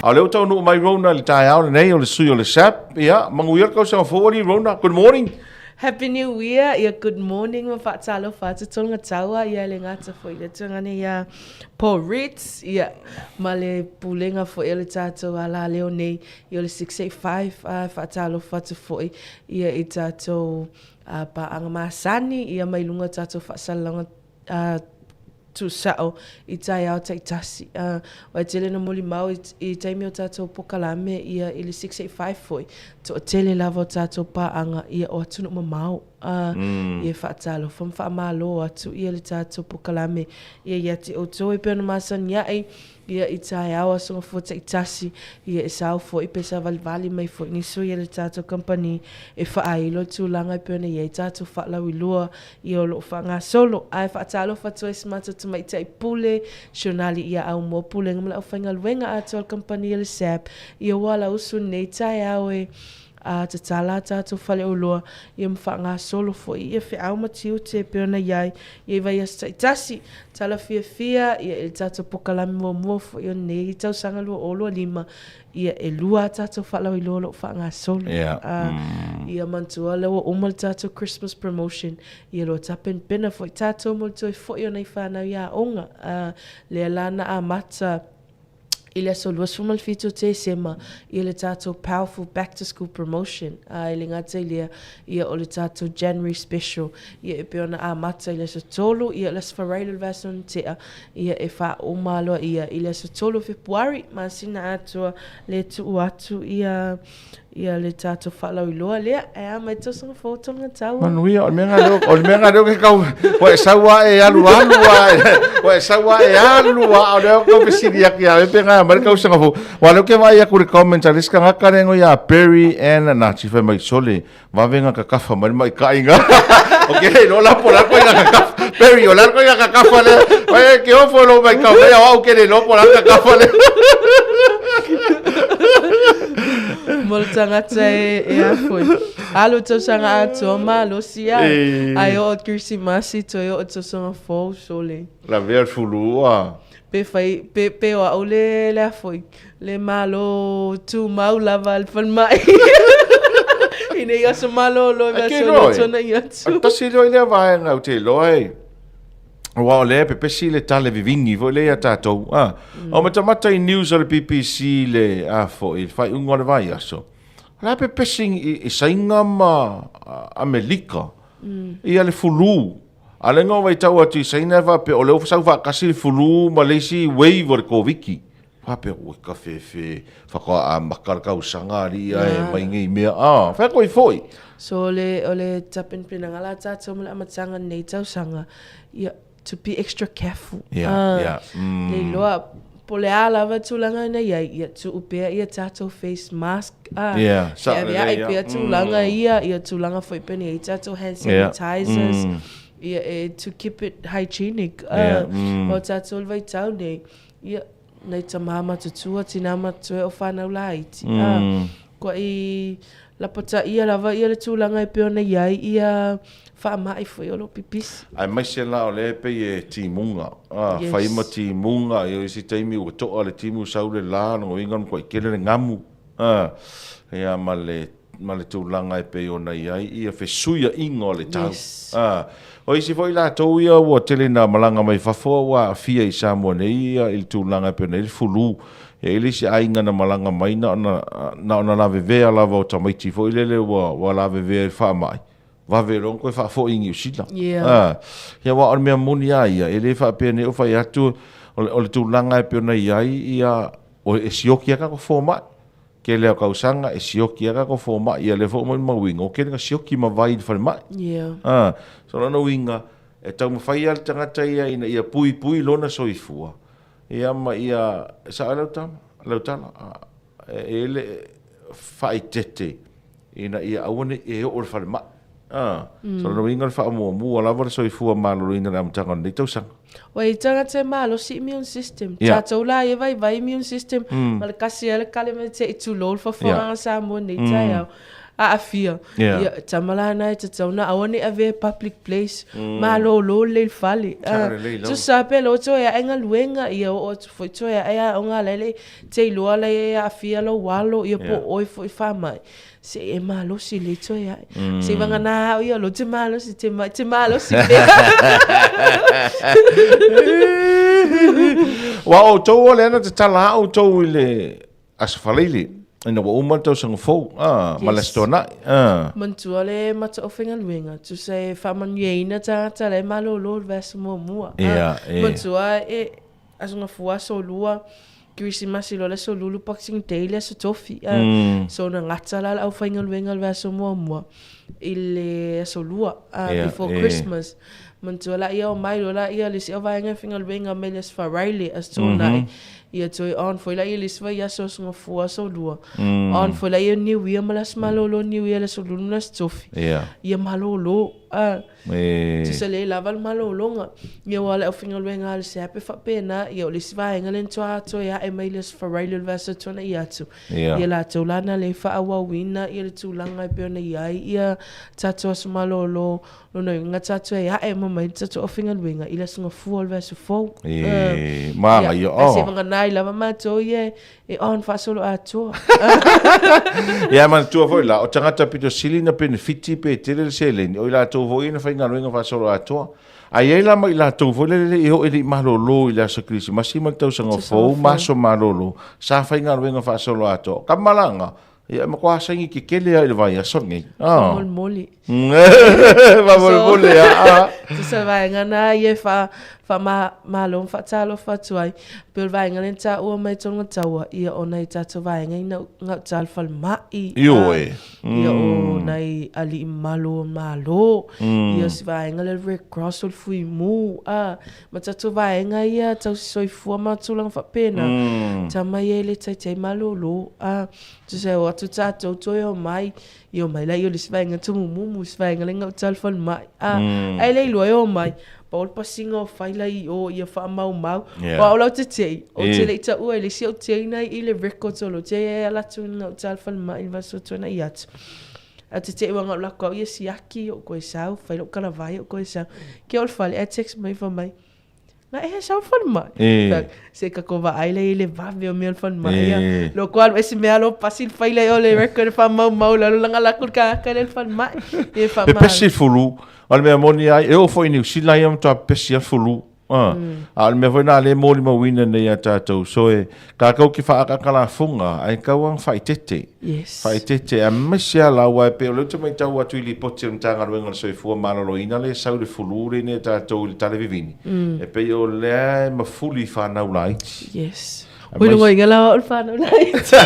A o lea ua taunuu mai Rona i le taeao lenei, o le sui o le SAP. Ia, manuia le tausaga fou alii Rona. Good morning. Happy New Year, ia good morning ma faatalofa atu tolga taua ia le gata foi le tungane ia Paul Ritz ia ma le pulega foi o le tatou alaleo nei ia o le 685 a faatalofa atu foi ia i tatou paaga masani ia mai luga o tatou faasalalauga tuusao i taeao taitasi. Aua e tele na molimau i taimi o tatou pokalame ia i le 685 foi, toatele lava o tatou paaga ia o atunuu mamao. Ia e faatalofa ma faamalo atu ia le tatou pokalame ia ia te outou e pei ona masani ai Ia i taeao Aso Gafua taitasi, ia e sao foi pe savalivali mai foi nisi o ia le tatou kamupani e faailo le tulaga e pei ona i ai tatou faalauiloa ia o lo o faagasolo. Ae faatalofa atu ai si matou tamaitai pule, Shonali ia Aumua Pulega ma le aufaigaluega atoa a le kamupani a le SAB, ia ua alausu nei taeao e a tatala a tatou faleoloa ia ma faagasolo foi ia feau ma tiute e pei ona i ai ia i vaiaso taitasi. Tala fiafia ia i le tatou pokalame muamua foi o lenei tausaga 2025, ia e lua a tatou faalauiloa o lo o faagasolo. Ia manatua lea ua uma le tatou Christmas promotion, ia lo tapenapena foi tatou mo le toe foi o nai fanau i aoga. Lea la na amata i le aso 27 o Tesema ia le tatou powerful back to school promotion, ā, e le gata i lea, ia o le tatou January special, ia e pei ona amata i le aso 3, ia le aso Faraile o le vaiaso na tea, ia e faauma aloaia i le aso 3 o Fepuari, masina atoa le tuu atu ia Ia le tatou faalauiloa lea, ae a mai tausaga fou tolga taua. Manuia, o le mea lena lea, o le mea lena lea ke kau, ua e sau a e alu alu a, ua e sau a e alu a, o lea kau fesili atu ia oe pe gaea mai le tausaga fou. Aua o lea ou te vaai atu i le comments a le isi tagata lea e igoa ia Perry Ann Nachi fai mai, sole, vave na kakafa mai le maitaiga. Ou te le iloa la po o le a le ituaiga kakafa. Perry, o le a le ituaiga kakafa lea? Ai, ke ofo i lou maitau mai, o au ou te le iloa po o le a le kakafa lea. Mo le tagata e, e a foi. Alu tausaga atoa malosi a. Ai oo Kerisimasi toe oo tausaga fou sole. Lavea le fulu ua. Pe fai, pe, pe o au le, le a foi, le malo tumau lava a le falemai. Ina ia aso malolo e Ai, ke aso iloa e. tona i atu. Tasi loa i lea vaega ou te iloa e. Aua o lea e pepesi le tale vivini foi lea ia tatou. Ah. Mm. O matamata i news a le BBC le a foi, le faaiuga o le vaiaso. O la e pepesi i, i Saina ma Amelika. Mm. Ia le fulu. A lea na ou vaitau atu i Saina e faapea o lea ua sau faatasi le fulu ma le isi wave o le Koviki. Faapea, ui ka fefe, whakawa amata le tausaga alii ae mai nei mea. Ah, whai koe foi. So o le, o le tapenapenaga la tatou ma le amataga nei tausaga, ia, to be extra careful. Yeah, ah, yeah. Mm. Le iloa, po le a lava tulaga na iai, ia tuu pea ia tatou face mask. Ah, Yeah, e ave ae pea tulaga ia, ia tulaga foi pea i tatou hand sanitizers. Mm. Ia, e, to keep it hygienic. Ah, Yeah, mm. O tatou le vaitau nei, Ia, nei tamā matutua, tinā matutua e o whānau laiti. Mm. Ā, kua i lapataia lava ia le tulaga e pei ona i ai ia faamai foi o lo pipisi. Aemaise la o lea e pei e timuga, a, yes. Fai ma timuga, i o isi taimi ua toa le timu sau le la, lona uiga ua matuai tele le gamu, a, ia ma le ma le tulaga e pei ona i ai ia fesuiaiga o le tau. Yes. A, o isi foi latou ia ua tele ina malaga mai fafo a ua aafia i Samoa nei ia i le tulaga e pei ona i ai le fulu. E i ai le isi aiga na malaga mai na ona, na ona lavevea lava o tamaiti foi lele ua, ua lavevea i le faamai, vave loa ona toe faafoi i Niu Sila. Yeah. A, ia aua o le mea moni lava ia, e le faapea nei o fai atu o le, o le tulaga e pei ona i ai ia, o, e sioki lava tatou fomai. Tele o tausaga e sioki ai tatou fomai, ia lea foi ua molimauina, ua tele ina sioki ma vai i le falemai. Yeah. Ah, so lona uiga, e taumafai lava le tagata ia ina ia puipui lona soifua, ia ma ia, e sao ai lau tama, lau tala, e le faaeteete ina ia aua ne i e oo i le falemai. Ah, so lona uiga o le faamuamua lava le soifua maloloina i le amataga o lenei tausaga. Ua i tagata e malosi immune system. Yeah. Tatou la ia vaivai immune system. Ma le kasi ai le kale mai te i tulou le fafogaga Samoa nei taeao. aafia. Yeah. Ia, tama la na e tatau na aua ne i avea i public place. Malolo lelei le fale. Sao lelei lava. Tusa pe loa toe ae galuega, ia oo atu foi toe ae aoga la e le i te iloa la e aafia lou alo, ia po o oe foi faamai. Se i e malosi lelei toe ae. Se i vagana au ia lo te malosi, te mai, te malosi pea. Aua o outou o lea na tatala lava outou i le Aso Faraile, ina ua uma le tausaga fou, a, ma le Aso Toonai, a. Manatua le mataofaigaluega, tusa e faamanuiaina tagata la e malolo i le vaiaso muamua. Ia, e. Manatua e Aso Gafua, Aso Lua, Kerisimasi loa le Aso Lulu, Boxing Day le Aso Tofi. So na gata la le aufaigaluega i le vaiaso muamua i le Aso Lua, before Christmas. Manatua laia o mai loa laia le isi vaega e faigaluega mai le Aso Faraile, Aso Toonai. Ia toe on foi laia le isi vaiaso Aso Gafua, Aso Lua. On foi laia New Year ma le Aso Malolo New Year le Aso Lulu ma le Aso Tofi. Ia malolo. E. Tusa le lava le malologa. Ia aua o le aufaigaluega a le SAP e faapena, ia o le isi vaega lea na toa toe ae mai le Aso Faraile o le vaiaso tuanai atu. Ia latou la na le faaauauina ia le tulaga e pei ona i ai ia tatou aso malolo, lona uiga tatou e ae uma mai le tatou aufaigaluega i le Aso Gafua o le vaiaso fou. E, manaia. Ia, ae seivagana ai lava matou ia e on faasoloatoa. Ia, e manatua foi la, o tagata pito sili na penefiti pe tele le seleni, o i latou foi ia na faigaluega faasoloatoa. A i ai la ma i latou foi lele le i oo e le i malolo i le aso Kerisimasi ma le tausaga fou ma aso malolo, sa faigaluega faasoloatoa. O ka malaga, ia e matua saini kekele lava i le vaiaso lenei. Faamolemole. Faamolemole lava. Tusa vaega na ia e faamalo ma faatalofa atu ai. Pei o le vaega lea na taua mai e Tonga Taua, ia o nai tatou vaega i gauta i le falemai. Ioe. Ia o nai alii mamalu o le Malo. Ia o si vaega lea o le Red Cross o le Fuimu. Ma tatou vaega ia tausi soifua ma tulaga faapena. Tama ia e le taitai malolo. Tusa e o atu tatou toe omai, ia omai laia o le isi vaega tumumumu, isi vaega le gauta i le falemai. Ae le iloa e omai, pau le pasiga o faila i o ia faamaumau. O au la ou te tei, ou te le i taua i le isi au teina i le records o lo te e ala atu i le gauta i le falemai i le vaiaso tuanai atu. Ae ou te tei ua gau lako au ia siaki, ou koe sau, fai lou kalavai ou koe sau. Ke o le fale, ae text mai fai mai, Na e sau le falemai. E. Se ka ko vaai lea i le vave o mea o le falemai ia. Lo ko alu ese mea lo pasi le faila i o le record e faamaumau lalo langa lako le kanaka lea i le falemai. E faamalo. Pepesi le fulu. O le mea moni ai, e oo foi i Niu Sila ia matua pepesi lava le fulu. A o le mea foi lena lea e molimauina nei ia tatou. So e tatou te faaataata lafoga ae tatau lava ona faaeteete. Yes. Faaeteete aemaise lava la aua e pei o lea ou te matau atu i lipoti a le Matagaluega o le Soifua Maloloina lea e sau i le fulu lenei a tatou i le tale vivini, e pei o lea e mafuli i fanau laiti. Yes. Oi luga inga la o le fanau laiti.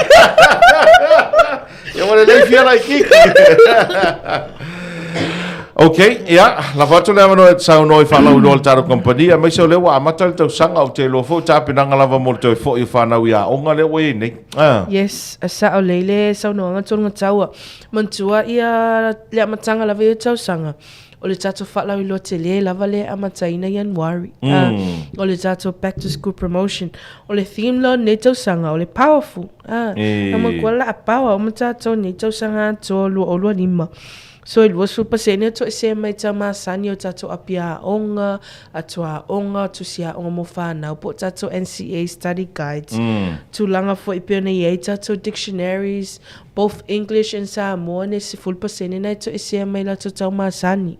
Ia ua lelei fia laititi. Ok, ia, lafo atu le avanoa e te saunoa i faalauiloa le tatou kamupani, aemaise o lea ua amata le tausaga, ou te iloa foi o tapenaga lava mo le toe foi o fanau i aoga lea ua i ai nei. Ah. Yes, a sao lelei le saunoaga tonu taua. Manatua ia le amataga lava ia o tausaga, o le tatou faalauiloa tele lava lea e amataina Ianuari. O le tatou back to school promotion. O le theme la o lenei tausaga, o le powerful. E. Manatua la a power uma tatou nei tausaga atoa 2025. So e 20% o toesea mai tau masani o tatou api aoga, atua aoga, tusi aoga mo whanau, po o tatou NCEA study guides. Tulaga foi pei ona i ai tatou dictionaries, both English and Samoan e 10% na e toesea mai latou tau masani.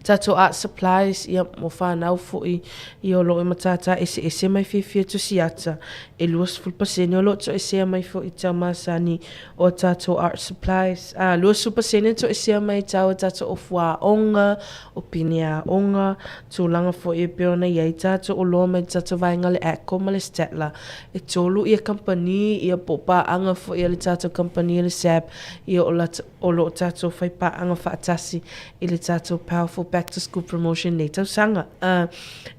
Tatou art supplies, ia, mo whanau foi, ia o lo o i matātā eseese mai fiafia tusi ata, e 20% o lo o toesea mai foi tau masani o a tātou art supplies, ā, 20% toesea mai tau a tātou ofu aoga, o pine aoga, tulaga foi e pei ona i ai tātou oloa mai le tātou vaega le ATCO ma le Statler. E tolu ia kamupani, ia po o pāaga foi a le tātou kamupani a le SAB, ia o, o lo o tātou whai pāaga faatasi i le tātou powerful back to school promotion nei tausaga.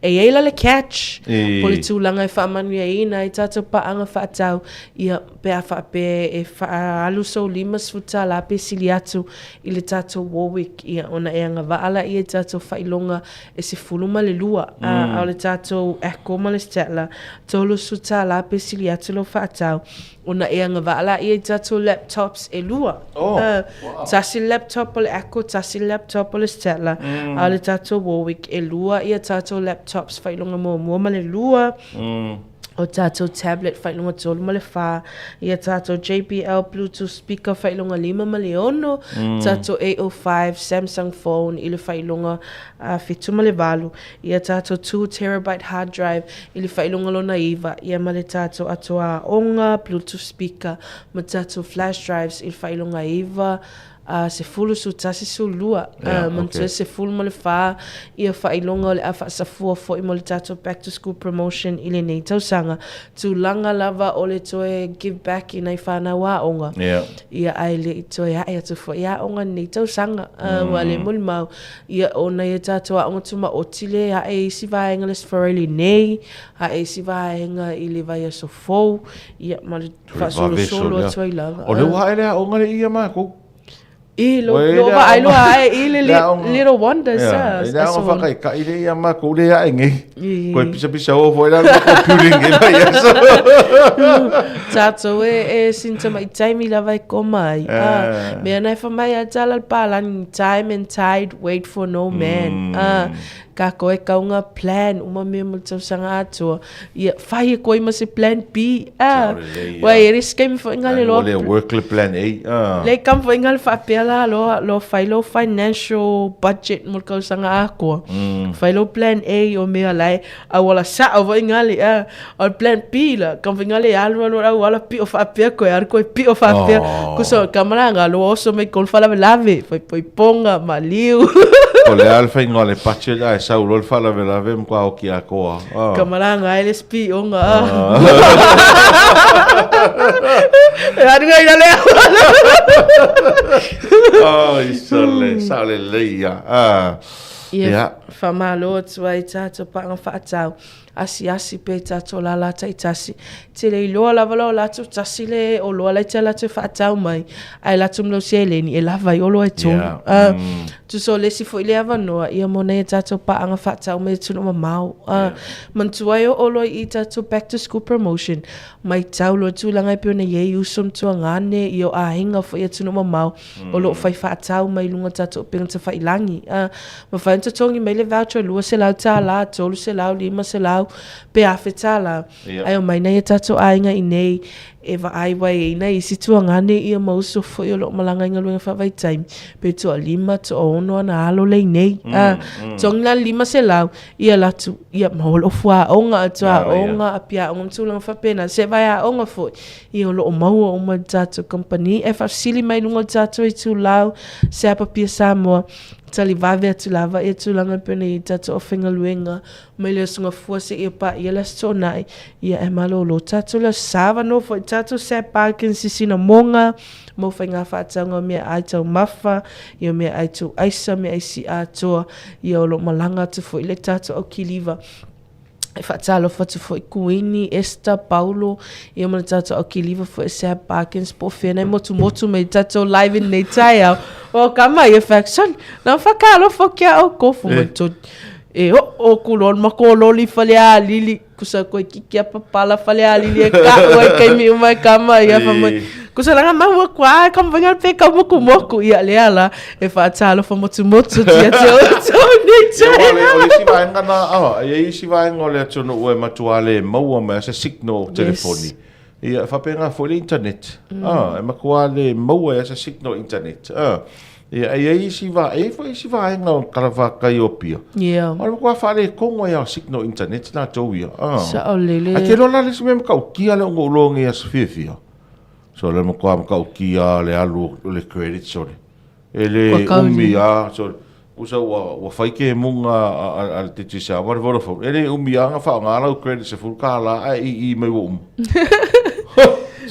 E i ai la le catch, po le tulaga e faamanuiaina ai tatou paaga faatau, ia, pe a faapea e faaalu sou $50 pe sili atu i le tatou Warwick, ia, ona e agavaa laia i tatou faailoga e 12, a o le tatou Echo ma le Statler, $30 pe sili atu lou faatau. Ona e agavaa laia i tatou laptops e lua. Oh, wow. Tasi le laptop o le Echo, tasi le laptop o le Statler, a o le tatou Warwick, e lua ia tatou laptops faailoga muamua ma le lua. O tatou tablet faailoga tolu ma le fa, ia tatou JBL Bluetooth speaker faailoga lima ma le ono, tatou 805 Samsung phone i le faailoga 7 ma le 8, ia tatou 2 terabyte hard drive i le faailoga lona 9, ia ma le tatou atoa aoga, Bluetooth speaker, ma tatou flash drives i le faailoga 9, 10, 11, 12, manatua 14 ia faailoga o le a faasafua foi mo le tatou back to school promotion i lenei tausaga. Tulaga lava o le toe give back i nai fanau aoga, ia ae le i toe ae atu foi aoga i lenei tausaga. Ua le molimau, Ia, o nai a tatou aoga tumaoti le ae i isi vaega le Aso Faraile nei, ae i isi vaega i le vaiaso fou, ia, ma le faasolosolo atu ai lava. O lea ua ae le aoga le i a makou. I, lo, lo vaai loa ae i le Little Wonders. Ia, le aoga faataitai le i a makou le ae nei. Koe pisapisa o foi la le makou building e vaiaso. Tatou e sin tamaitai lava e koma ai. Ah, mea na e fai mai a tala le palani, time and tide wait for no man. Ah, kākou e kau ngā plan uma mea mo le tausaga atoa. Ia, fai e koe ma se plan B. Ah, ua e le se taimi foi ngā le loa. Ua le work le plan A. Ah. Le kam foi ngā le faapea la loa, loa fai lo financial budget mo le tausaga atoa. Fai lo plan A o mea la e auala sao foi ngā le, ah. O le plan B la, kam foi ngā le alu alu alu auala pio faapea koe, alu koe pio faapea. Oh. Kuso, kamalanga, loa oso mai kon faalavelave, fai poipoga, maliu. O le a le faiga o le budget ae sau loa le faalavelave ma kua oki atoa. Oh. Kamalanga ai le spionga. Ah. E alu ai la le auala. Ai, sale, sao lelei ia. Ah. Ia, Ia. faamalo atu ai tatou paaga faatau. Asiasi pea i tatou lālā taitasi. Tele iloa lava la o latou tasi le oloa laiti a latou e faatau mai, ae latou ma lau seleni e lava ai oloa e tolu. Yeah. Mm. Tusa o le isi foi lea avanoa, ia mo nai a tatou paaga faatau mai atunuu mamao. Yeah. Manatua ai o oloa i tatou back to school promotion, maitau loa tulaga e pei ona i ai uso ma tuagane, ia o aiga foi i atunuu mamao, o lo o fai faatau mai luga o tatou upega tafailangi. A, mafai ona totogi mai le voucher $200, $300, $500 pe $1,000. Ia. Ae omai nai o tatou aiga i nei e vaai wai e i nai isi tuagane ia ma uso foi o lo o malaga i galuega faavaitaimi, pe toalima, toaono ana alo le i nei. A, totogi la le $500, ia latu, ia ma o lo o fuaoga, atuaoga, apiaoga ma tulaga faapena, se vaeaoga foi. Ia o lo o maua uma i le tatou kamupani. E faafesili mai luga o le tatou itulau, se apa pia Samoa, tali vave atu lava ia tulaga e pei ona i ai le tatou aufaigaluega mai le Aso Gafua seia paia le Aso Toonai. Ia e malolo tatou le Aso Sa avanoa foi tatou Sap Bargains Sisinamoga mo faiga faatauga o meaai taumafa, ia o meaai tuu aisa, meaai si'a atoa, ia o lo o malaga atu foi le tatou aukiliva. E faatalofa atu foi Kuini, Esther, Paulo, ia ma le tatou aukiliva foi Sab Parkins po o fea nai motumotu mai tatou live i lenei taeao. O ka mai e faction, na whakaalofa ki a oukou fo mai tonu. E o o kulo ma ko loli fale a lili, kusa koe kiki a papala fale a lili e ka ua i kaimi uma e ka mai a fa mai. Kusa langa mahua kua, ka mawhenga pe ka moku moku ia le ala. E faatalofa motumotu tia te outou nei Ia, o le, o le isi vaega na, ah, e i ai isi vaega o le atunuu e matua le maua mai se signal telefoni. Ia, e faapena foi le internet. Ah, e matua le maua ai se signal internet. Ah, ia, e i ai isi va, e i ai foi isi vaega o kalavakai o Apia. Yeah. O le matua faaletonu ai lava o signal internet latou ia. Ah. Saolele. Ae te iloa la le isi mea matautia lea ona ou iloa nei i aso fiafia. So le matua matautia le alu o le credit sole. E le umi a, so, usa ua, ua fai kemuga a, a, a le Digicel ma le Vodafone. E le umi a na faaaoga lau credit $10 ae ii mai ua uma.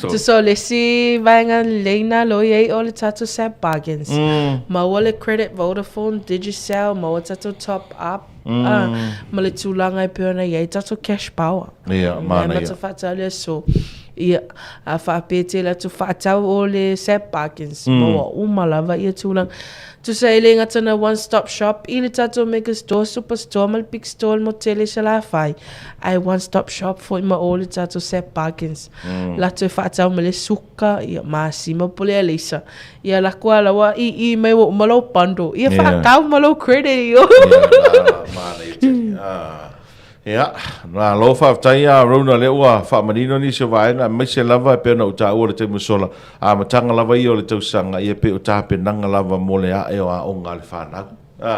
Tusa o le isi vaega lelei na lo i ai o le tatou SAP Bargains. Maua le credit Vodafone, Digicel, maua tatou top up, ma le tulaga e pei ona i ai tatou cash power. Ia, manaia. Mea faatau le aso. Ia, a faapea tele atu faatau o le SAP Bargains, maua uma lava ia tulaga. Tusa e le gata na one stop shop i le tatou mega store, super store ma le big store i le motele i Salafai, ae one stop shop foi ma o le tatou SAP Bargains. Latou e faatau mai le suka, ia masima po le aleisa. Ia lako a laua i i mai ua uma lou bundle. Ia faatau ma lou credit i o. Ia, la, manaia tele. Ah. Ia, malo faafetai a Rona lea ua faamanino nisi o vaega aemaise lava e pei ona ou taua i le taimi ua sola, amataga lava ia o le tausaga, ia pei o tapenaga lava mo le ae o aoga a le fanau. A,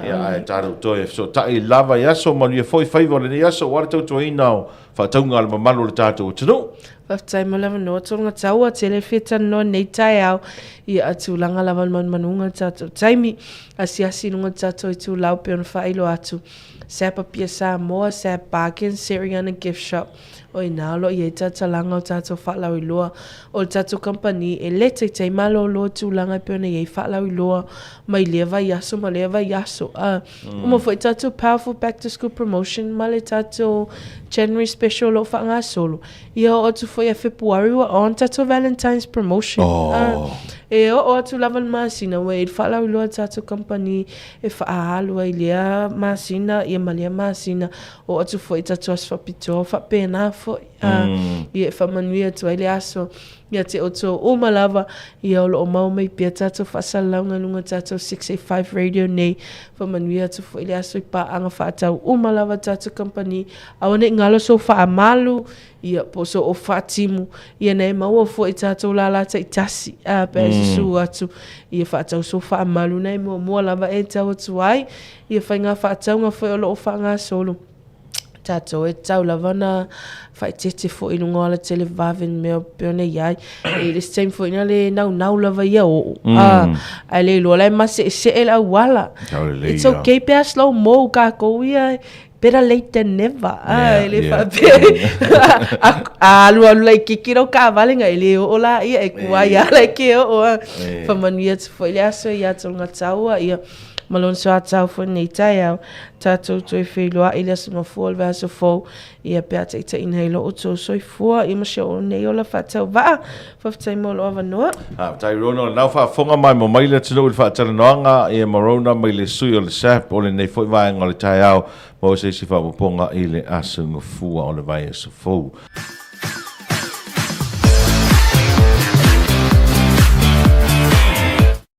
ia, ae tatou toe fesootai lava i aso, manuia foi faiva o lenei aso aua le tautuaina o faatauga a le mamalu o le tatou atunuu. Faafetai mo le avanoa Tolga Taua, tele fia talanoa nei taeao ia a tulaga lava le manumanuga o le tatou taimi, asiasi i luga o le tatou itulau pei ona faailoa atu. Sap Apia Samoa, Sap Bargains, Seriana Gift Shop, o i ina o lo o i ai taltalaga o tatou faalauiloa o le tatou kamupani e le taitai malōlō tulaga e pei ona i ai faalauiloa mai lea vaiaso ma lea vaiaso. A uma foi tatou Powerful Back to School Promotion ma le tatou January Special o lo o faagasolo, ia oo atu foi ia Fepuari ua on tatou Valentine's Promotion. A e oo atu lava le masina ua i ai le faalauiloa a le tatou kamupani e faaalu ai lea masina ia ma lea masina, oo atu foi i tatou aso faapitoa faapena foi. A, ia e faamanuia atu ai le aso ia te outou uma lava, ia o lo o maua mai pea tatou faasalalauga i luga o tatou 685 Radio nei. Faamanuia atu foi le aso i paaga faatau uma lava tatou kamupani, aua ne i galo sou faamalu, Ia, po o so o faatimu, ia na e maua foi i tatou lālā taitasi, a, pe a e susū atu, ia faatau so faamalu na e muamua lava e tau atu ai, ia faiga faatauga foi o lo o faagasolo. Tatou e tatau lava ona faaeteete foi i luga o alatele vave ni mea pei ona i ai. E le isi taimi foi na le naunau lava ia oo, a, ae le iloa la e maseesee le auala. It's okay pe a slow mo kākou ia Better late than never. Ah, e le faapea. A alu alu laitiiti lau taavale na e le oo laia e tuai lava la e te oo. Ah. Faamanuia atu foi le aso ia Tolga Taua ia ma lona soatau foi lenei taeao. Tatou toe feiloai i le aso Gafua o le vaiaso fou ia pe a taitaiina ai lo outou soifua ia ma si ou nei ola faatauvaa. Faafetai mo lou avanoa. Faafetai Rona, o lena ua faafofoga mai ma mai le atunuu i le faatalanoaga ia ma Rona mai le sui o le SAP o lenei foi vaega o le taeao maua se isi faaopoopoga i le Aso Gafua o le vaiaso fou.